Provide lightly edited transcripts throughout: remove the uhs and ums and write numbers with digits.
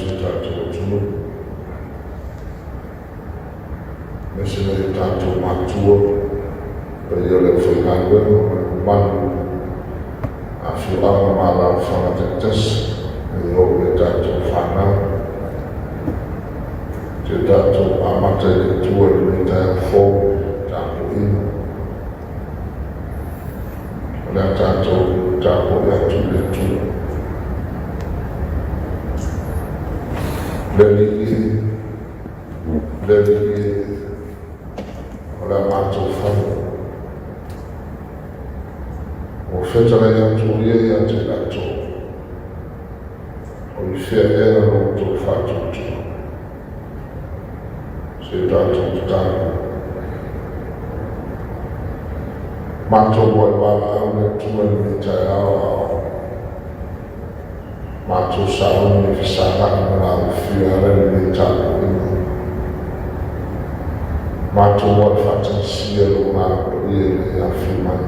si o tatou atunuu, aemaise nai o tatou matua, paia o le aufaigaluega ma le mamalu i afioaga ma alaalafaga taitasi seia oo i a tatou fanau. Seia tatou amata i le Atua i lenei taeao fou i le tapuaiga. O le a tatou tapuai atu i le Atua. Le Alii e, le Alii e, o le a matou fale, ua fetalai atu o Ia ia te i latou, o i fea ea lo outou faatuatua? Se i tatou tatalo. Matou muai valaau le Atua i lenei taeao a o matou sauni e fesagai ma lauofia e ala i lenei tapuaiga. Matou muai faatagisia lou Agaga Paia ina ia afio mai,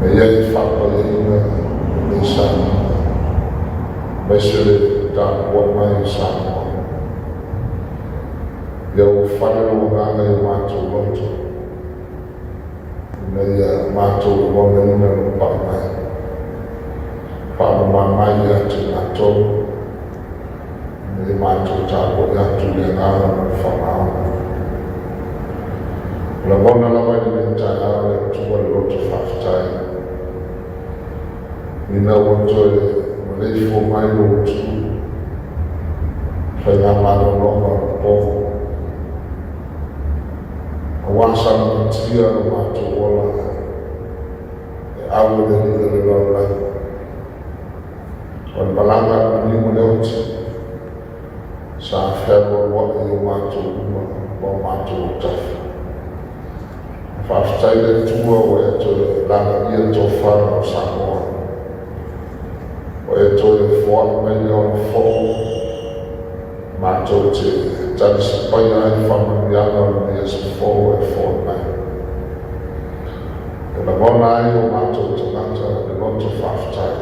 ina ia e faapaiaina lenei sauniga, aemaise le tapuai mai a Samoa. Ia ua fale lou Agaga i o matou loto, ina ia matou lagonaina lou pai mai. Faamama mai ia te matou, ina ia matou tapuai atu i le agaga ma le faamaoni. O lagona lava i lenei taeao le Atua le loto faafetai, ina ua toe maleifua mai lou atunuu faigamalologa o le po, aua sa lamatia lo matou ola e au e le alii o le lalolagi. O le malaga a le maliu ma le oti sa fealualuai i o matou luma ma o matou autafa. Faafetai le Atua ua e toe lagaia tofaga o Samoa, ua e toe foai mai le ola fou matou te talisapaia ai faamanuiaga o lenei aso fou ua e foai mai. E lagona ai o matou tagata le loto faafetai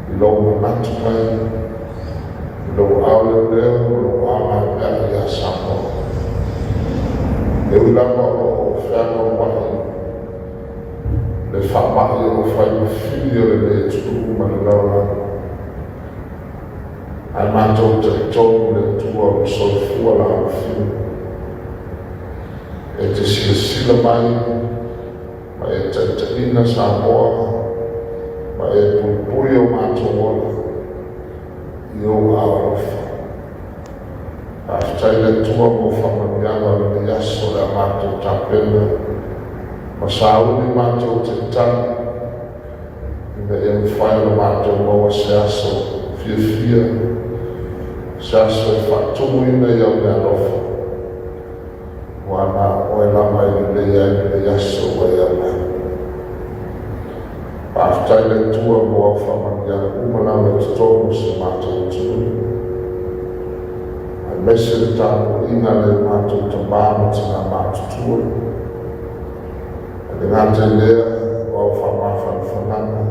i lou manatu mai, i lou ao leoleo ma lou ao gapeai ia Samoa. E ui lava o lo o fealualuai le faamai o lo o fai ma fili o lenei atunuu ma le lalolagi, ae matou talitonu le Atua o lo o soifua laufiu, e te silasila mai ma e taitaiina Samoa ma e puipui o matou ola i ou ao alofa. Faafetai le Atua mo faamanuiaga o lenei aso o le a matou tapena ma sauni matou te tali, ina ia mafai ona matou maua se aso fiafia, se aso e faatumuina i au meaalofa, ua na o oe lava e lelei ai lenei aso ua e aumai. Faafetai le Atua mo au faamanuiaga uma lava i totonu o si o matou atunuu, aemaise le tapuaiga a nai o matou tamā ma tinā matutua. E le gata i lea o au faamafanafanaga,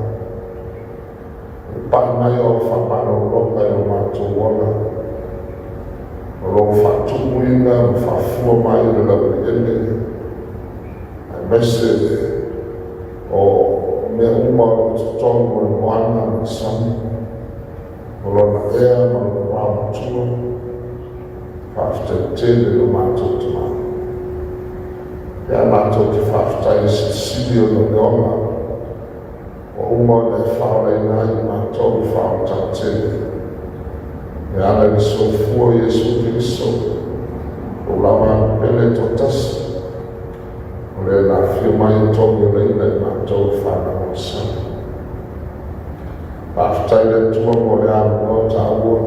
o le pai mai o au faamalologa i lo matou ola, o lou faatumuina ma faafua mai i le laueleele, aemaise o mea uma o lo o i totonu o le moana ma le sami, o lona ea ma lona vaomatua. Faafetai tele lo matou Tamā. Ia matou te faafetai i silisili ona o le ola ua uma ona e faaolaina ai i matou i faaolatatele e ala i le soifua o Iesu Keriso, o lava pele toatasi o le na afio mai e togi olaina i matou i fanau o le sami. Faafetai le Atua mo le avanoa taua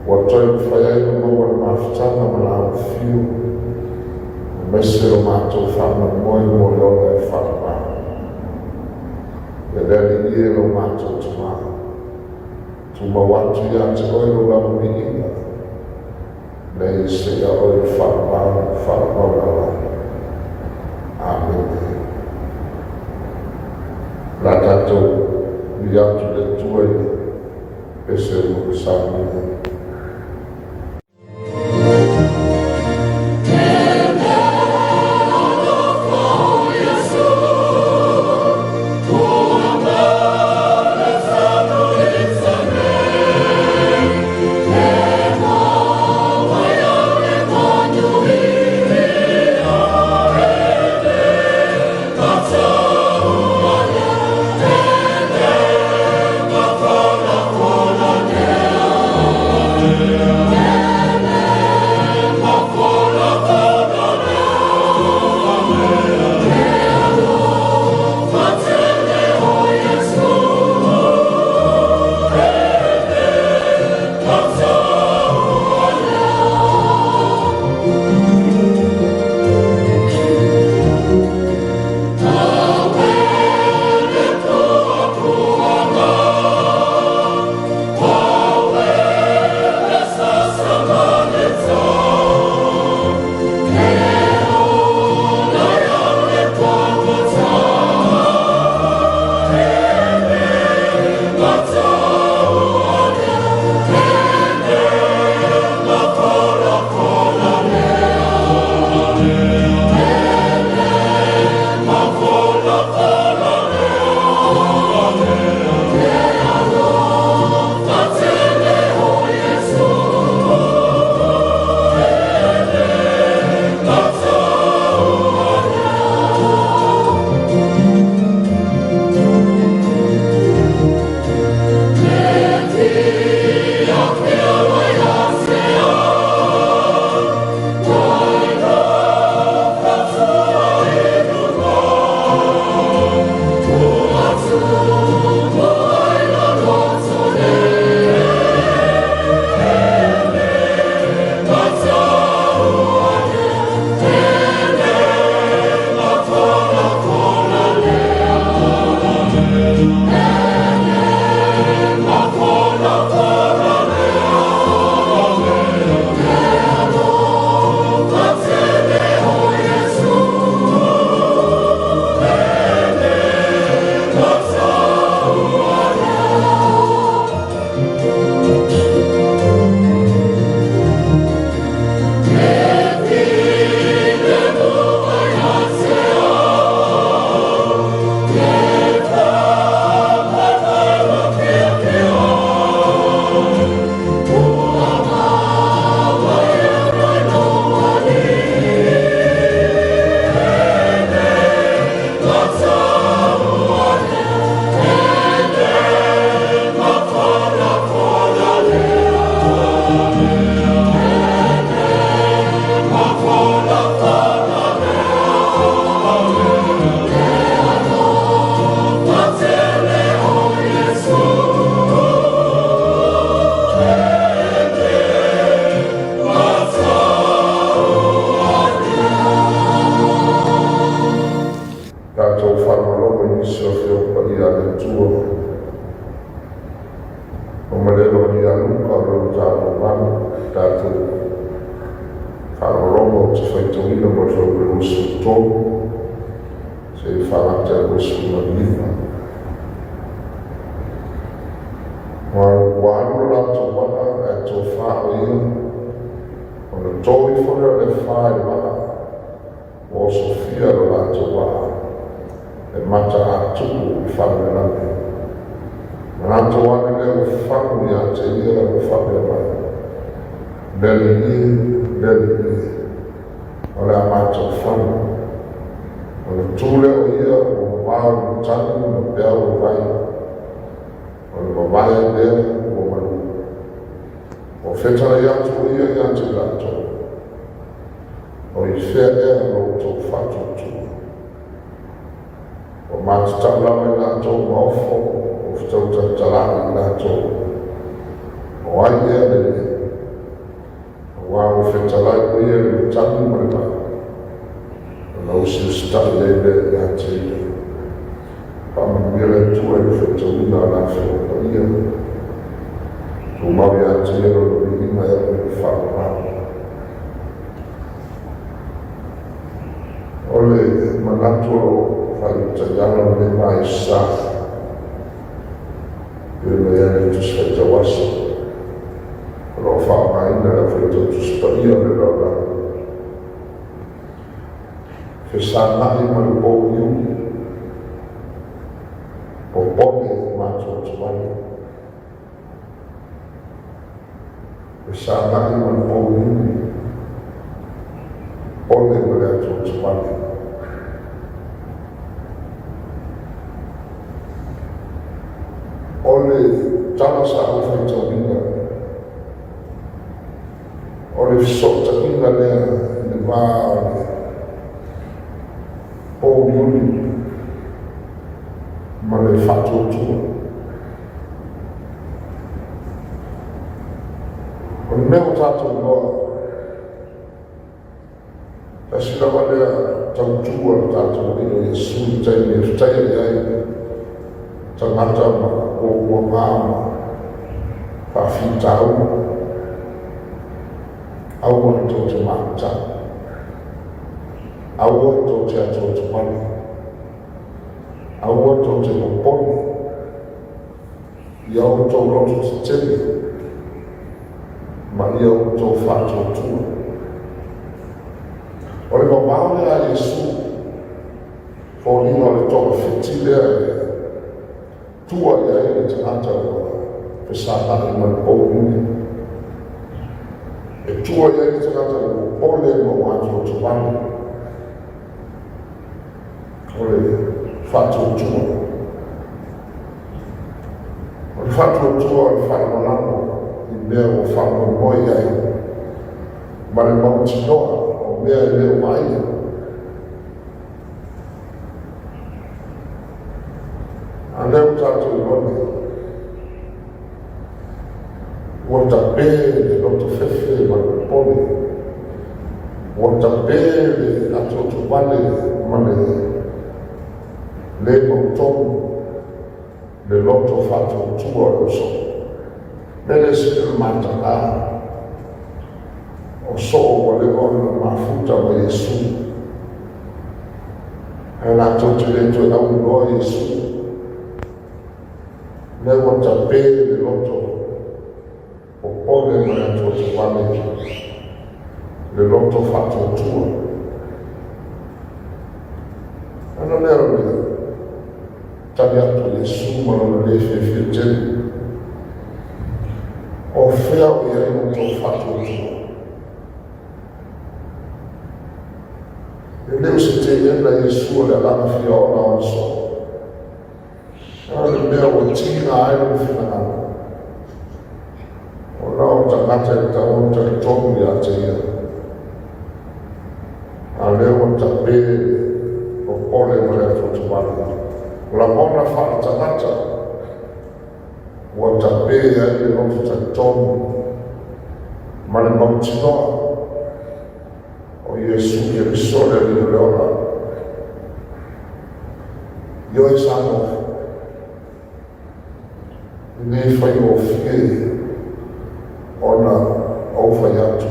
ua toe mafai ai ona maua le mafutaga ma laufiu, aemaise lo matou faamoemoe mo le ola e faalava. Ia le Alii e lo matou Tamā, tumau atu ia te oe lou lava viiga, nei seia oe le faalavau faalavau lava. Amene. La tatou Viia atu i le Atua i le pese ua saunia. Tatou faalogologo i nisi o Afioga Paia a le Atua ua ma le Aloalii Luka o lo o tapuvalu tatou faalogologo ou te faitauina mo le fuaiupu 23 seia faalata i le 25. Ua alu lo latou vaa ae tofa o ia, ona to ifo lea o le afa i le vaa, ua osofia lo latou vaa e mata-a-tupu i faalavelave. Manatu ane lea ua fagu ia te ia ua faapea mai, “Le Alii e, le Alii e, o le a matou fagu.” Ona tu lea o ia ua mamao i matagi ma peau o le vai, ona vavae ai lea ua malu. Ua fetalai atu o ia ia te i latou, “O i fea ea lo outou faatuatua?” Ua matatau lava i latou ma ofo, ua fetautatalai i latou, “O ai ea lenei? Auā ua fetalai o ia i le matagi ma le vai, ona usiusitai ai lea ia te ia.” Faamanuia le Atua i le faitauina o Lana Afioga Paia. Tumau ia te Ia Lona viiga e oo i le faavavau. O le manatu o lo o faaiu taiala o lenei maisa Tusi Faitau Aso o lo o faaaogaina e le Aufaitau Tusi Paia o le lalolagi. Fesagai ma le pouliuli, popole ma atuatuvale. Fesagai ma le pouliuli, popole ma le atuatuvale. O le tala sa ou faitauina, o le fesootaiga lea i le va o le pouliuli ma le faatuatua. O le mea ua tatou iloa, tasi lava lea tautu a le tatou Alii o Iesu i taimi e fetaiai ai tagata ma puapuaga ma faafitauli, aua tou te mafutaga, aua tou te atuatuvale, aua tou te popole, ia outou loto tetele ma ia outou faatuatua. O le mamao lea a Iesu, foliga o le togafiti lea e tua i ai le tagata ua fesagai ma le pouliuli. E tua i ai le tagata ua popole ma ua atuatuvale. O le faatuatua. O le faatuatua o le faalagolago i mea ua faamoemoe i ai ma le mautinoa o mea e le o vaaia. A lea ua tatou iloa nei, ua tape le loto fefe ma le popole, ua tape le atuatuvale ma le le mautonu, le loto faatuatua o le soo. Mea le sili ona mataga, o soo ua leva ona mafuta ma Iesu, ae latou te le toe auiloa Iesu. Lea ua tape le loto popole ma le atuatuvale, le loto faatuatua. Ona lea o le tali atu a Iesu ma lona le fiafia tele, o fea o i ai lo outou faatuatua? E le o se teena Iesu o le agaga fia ola o le soo. A o le mea ua tiga ai lona finagalo, ona o tagata e tatau ona talitonu ia te ia. A lea ua tape popole ma le atuatuvale. O lagona faaletagata ua tape ai le loto talitonu ma le mautinoa o Iesu Keriso le Alii o le ola. Ioe Samoa, e le faigofie ona ou fai atu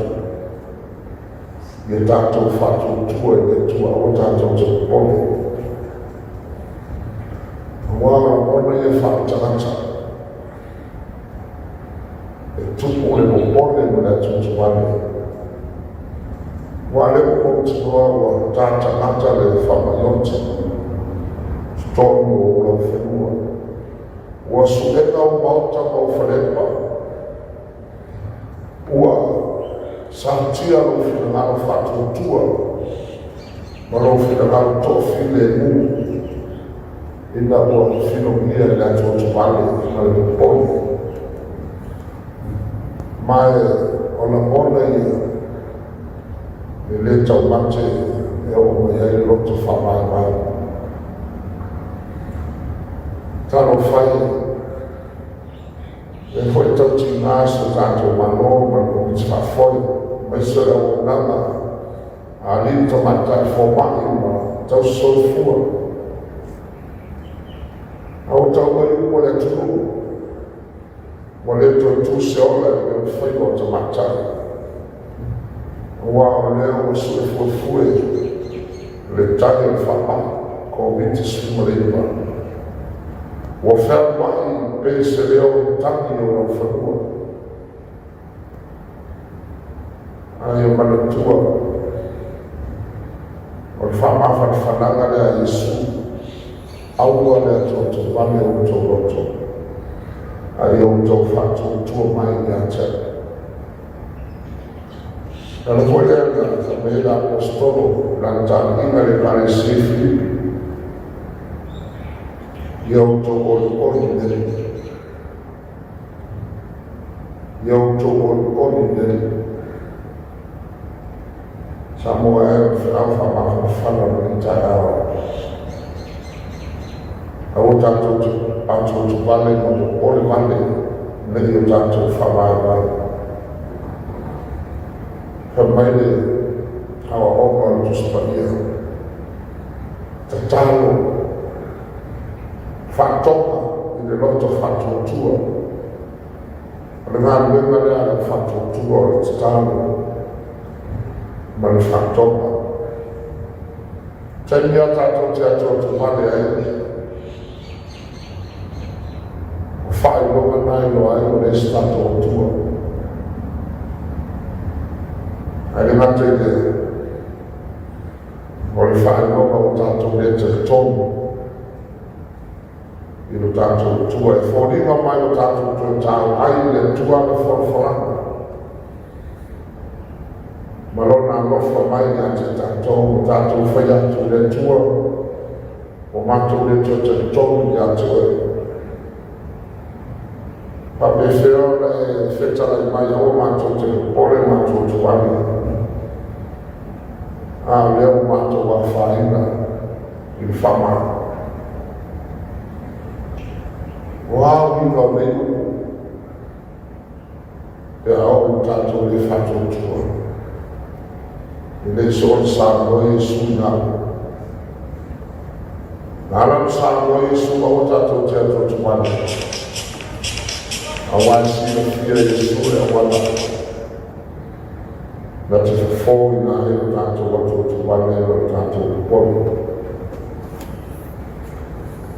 ia tatou faatuatua i le Atua, aua tatou te popole. Aua o lagona ia faaletagata e tupu le popole ma le atuatuvale. Ua lea ua mautinoa ua tatagata le faamai oti totonu o laufanua. Ua suega o maota ma o falepa. Ua satia lou finagalo faatuatua ma lou finagalo toafilemu ina ua filogia i le atuatuvale ma le popole. Ma e o lagona ia e le taumate e oo mai ai le loto faavaevae. Talofa e, e foi tautiga si o tatou Malo ma le Komiti Faafoe, aemaise o le auaunaga a alii ma tamaitai fomai ma tausisoifua. A ua tau mai upu a le atunuu, ua le toe tu se ola i le faiva o tamaitai, aua o lea ua suefuefue le tali o le faamai Covid-19. Ua fealuai pei se leo tagi o laufanua. A ia manatua o le faamafanafanaga lea a Iesu, aua le atoatovale o outou loto, a ia outou faatuatua mai ia te A'u. E ala foi lea na fai mai ai le Aposetolo i lana tali'iga i le Ekalesia i Filipi, ia outou olioli i le Alii, ia outou olioli i le Alii. Samoa e, o le feau faamafanafana o lenei taeao, aua tatou te atuatuvale ma popole vale nei o tatou faavaivai. Fai mai le aoaoga o le Tusi Paia, tatalo faatoga i le loto faatuatua. O le galuega lea a le faatuatua o le tatalo ma le faatoga. Taimi a tatou te atuatuvale ai, o faailoga na iloa ai o le isi tatou Atua. Ae le gata i lea, o le faailoga ua tatou le talitonu i lo tatou Atua. E foliga mai o tatou toe tau ai i le Atua na folafolaga ma lona alofa mai ia te tatou, o tatou fai atu i le Atua, ua matou le toe talitonu ia te oe. Faapefea ona e fetalai mai aua matou te popole ma atuatuale, a o lea ua matou afaina i le faamai. O a uiga o nei upu pe a oo i tatou le faatuatua? E le soona saunoa Iesu i na upu. Na ala ona saunoa Iesu aua tatou te atuatuvale, auā e silafia e Iesu le auala na te fofōina ai lo tatou atuatuvale ma lo tatou popole.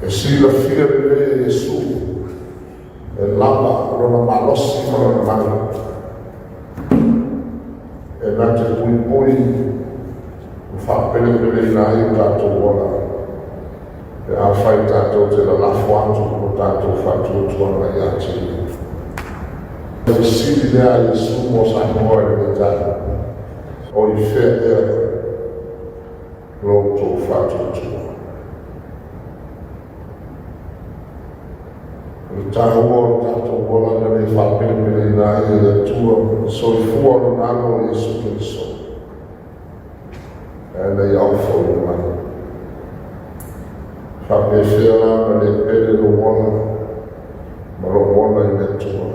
E silafia lelei e Iesu e lava lona malosi ma lona mana e na te puipui ma faapelepeleina ai o tatou ola pe afai tatou te lalafo atu lo tatou faatuatuaga ia te Ia. Fesili lea a Iesu mo Samoa i lenei taeao, o i fea ea lo outou faatuatua? O le taua o le tatou ola na le faapelepeleina ai e le Atua le soifua o lona Alo o Iesu Keriso, ae na ia ofoina mai. Faapefea la ona le pele lou ola ma lou ola i le Atua?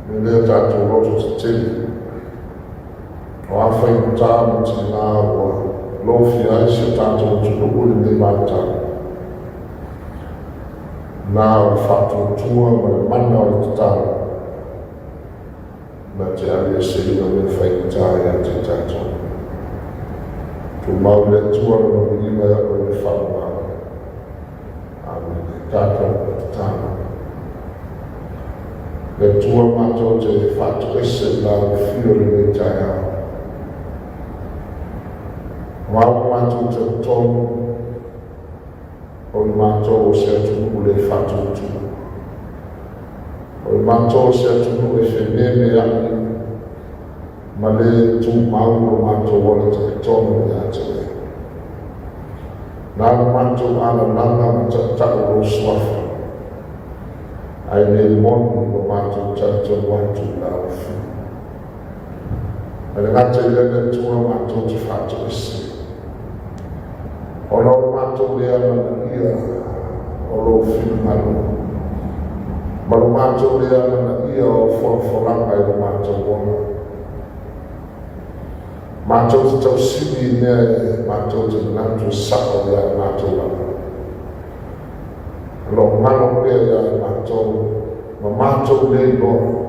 E lea tatou loto tetele, o a faigata ma tigā ua lofia ai si o tatou atunuu i lenei vaitau, na o le faatuatua ma le mana o le tatalo na te alu eseina mea faigata ia te tatou. Tumau i le Atua lona viiga e oo i le faavavau. Amene. Tatou tatalo. Le Atua, matou te faatoese i lau afio i lenei taeao. Aua ua matou talitonu o le matou o se atunuu le faatuatua. O le matou o se atunuu e fememea'i ma le tumau lo matou ola talitonu ia te Oe. Na o matou alalaga ma ta'uta'u lou suafa, ae le moni lo matou talitonu atu i lau afio. Ae le gata i lea, le Atua, matou te faatoese, ona o le matou le amanaia o lou finagalo, ma lo matou le amanaia o folafolaga i lo matou ola. Matou te tausili i mea e matou te manatu e sa'o ia i matou lava. O lo o galo pea ia i matou, ma matou le iloa,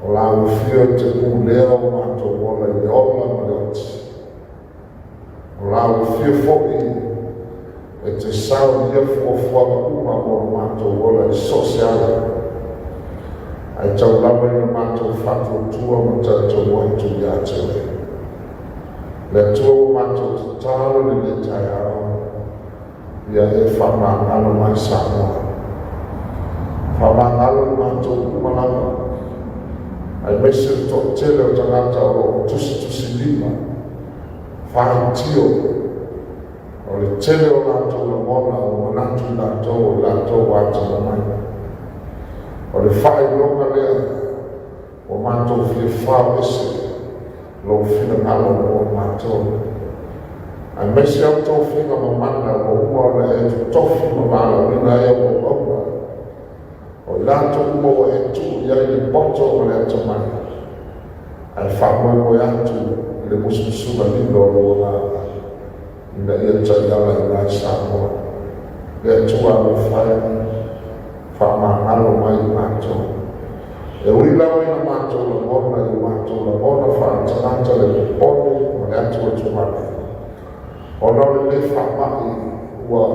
o lau afio e te pulea o matou ola i le ola ma le oti. O lau afio foi E te sao i ia fuafuaga uma mo lo matou ola i so o se ala, ae tau lava ina matou faatuatua ma talitonu atu ia te Oe. Le Atua ua matou tatalo i lenei taeao, ia e faamagalo mai Samoa. Faamagalo i matou uma lava, aemaise le toatele o tagata o lo o tusitusilima, faitio, o le tele o latou lagona ua manatu i latou o i latou ua atamamai. O le faailoga lea ua matou fia fao ese lou finagalo mo matou. Aemaise au tofiga mamana ua uma ona e totofi ma valaauina ai au auauna. O i latou uma ua e tuu i ai le poto ma le atamai, ae faamoemoe atu i le musumusuga lilo o lou Agaga, ina ia taialaina ai Samoa. Le Atua alofa e, faamagalo mai i matou. E ui lava ina matou lagona i o matou lagona faaletagata le popole ma le atuatuvale, ona o lenei faamai ua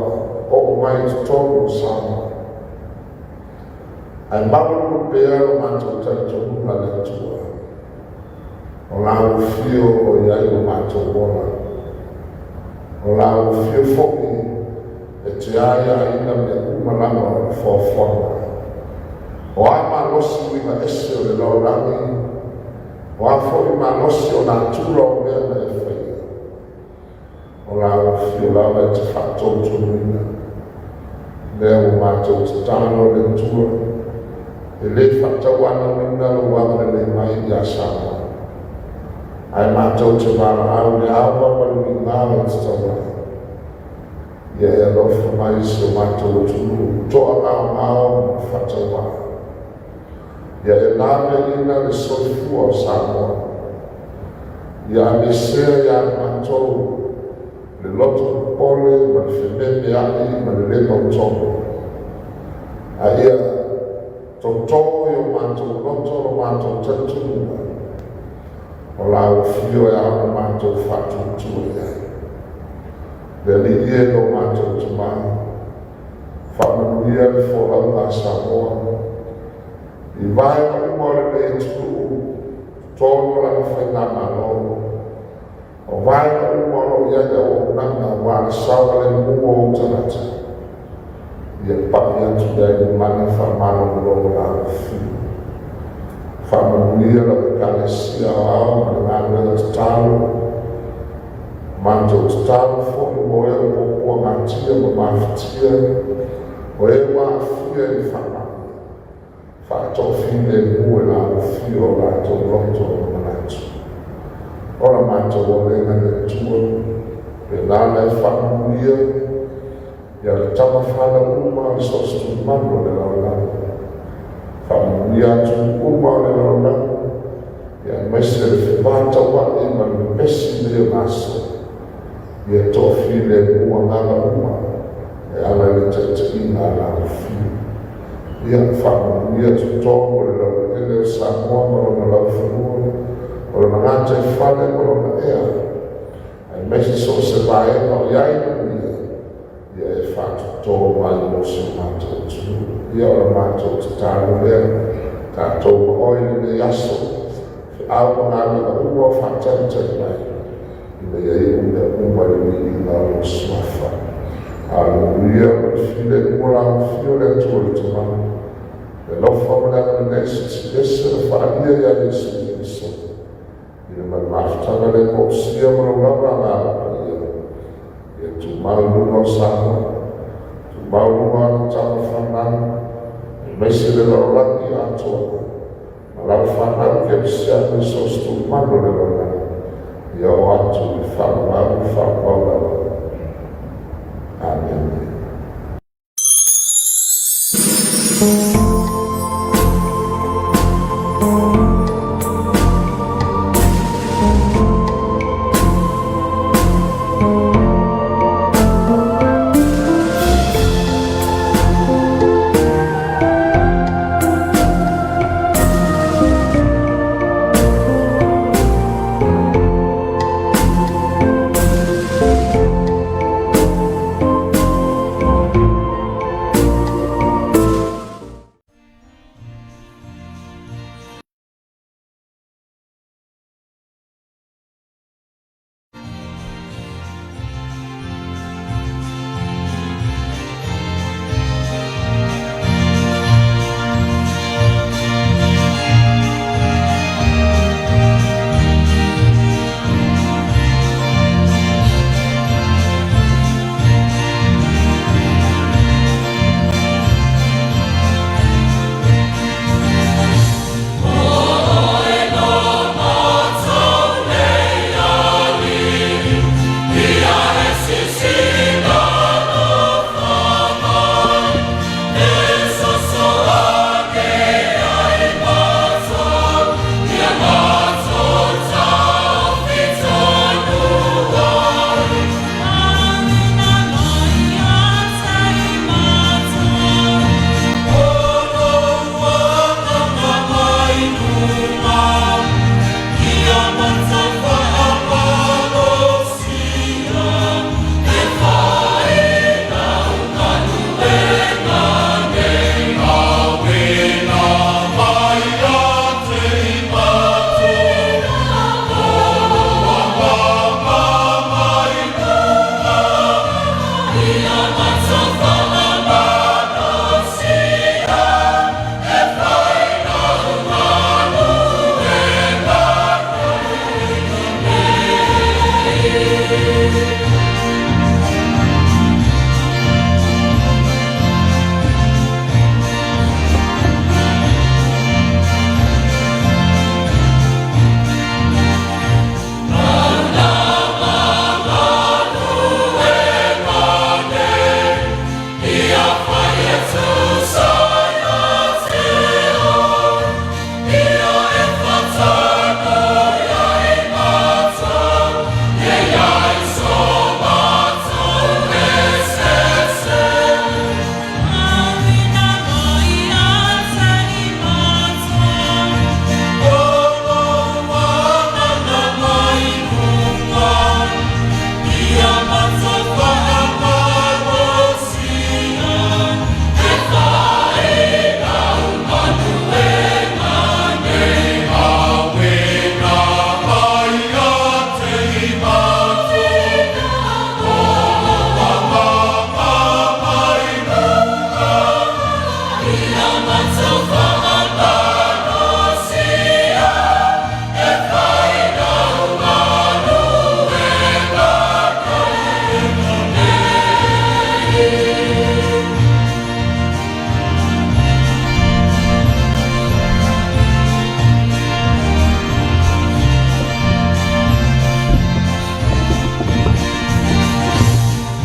oo mai i totonu o Samoa, ae maualuga pea lo matou talitonuga le Atua, o lau afio o i ai lo matou ola, o lau afio foi e te aiaina mea uma lava o le foafoaga. O a malosi uiga ese o le lalolagi, o a foi malosi o natura o mea na e faia, o lau afio lava e te faatonutonuina. Lea ua matou tatalo le Atua, e le faatauanauina lou agalelei mai ia Samoa, ae matou te valaau i le ava ma le migao e tatau ai. Ia e alofa mai i si o matou atunuu toagaogao ma faatauvaa. Ia e laveaiina le soifua o Samoa. Ia aveesea ia matou le loto popole ma le fememeai ma le le mautonu, a ia totō i o matou loto lo matou talitonuga, o lau afio e ao ona matou faatuatua i ai. Le Alii e lo matou Tama, faamanuia le folauga a Samoa i vaega uma o lenei atunuu, totonu o lana faigamalo, o vaega uma o lo o i ai auaunaga aua le saogalemu o ou tagata, ia pai atu i ai le mana faamalololo o lau afio. Faamanuia lau Ekalesia Aoao ma le galuega tatalo, matou tatalo foi mo e o puapuagatia ma mafatia, o e ua aafia i le faamai, faatoafilemu e lau afio o latou loto ma manatu. O la matou olega le Atua, pe lala e faamanuia ia le tama fanau uma o so o se tumalu o le lalolagi. Faamanuia atunuu uma o le lalolagi, ia aemaise le fevataua'i ma le pepesi nei o aso, ia toafilemu agaga uma e ala i le taitaiga a lau afio. Ia faamanuia totonu o le laueleele o Samoa ma lona laufanua, o lona gataifale ma lona ea, aemaise so o se vaega o i ai manuia, ia e faatotō mai mo si o matou atunuu. Ia o le matou tatalo lea, tatou ma oe i lenei aso, feau ma galuega uma o faatalitali mai, ina ia iu mea uma i le viiga o lou Suafa. Aleluia, ma le filemu o lau afio le Atua le Tama, le alofa ma le agalelei silisili ese na faaalia ia Iesu Keriso, i le mafutaga le mo'osia ma lou lava Agaga Paia, ia tumau i luga o Samoa, tumau i luga o ana tama fanau, aemaise le lalolagi atoa, ma lau fanau kerisiano i so o se tumalu o le lalolagi, ia oo atu i le faavavau ma faavavau lava. Amene.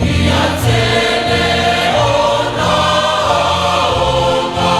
Ia tele ona aoga.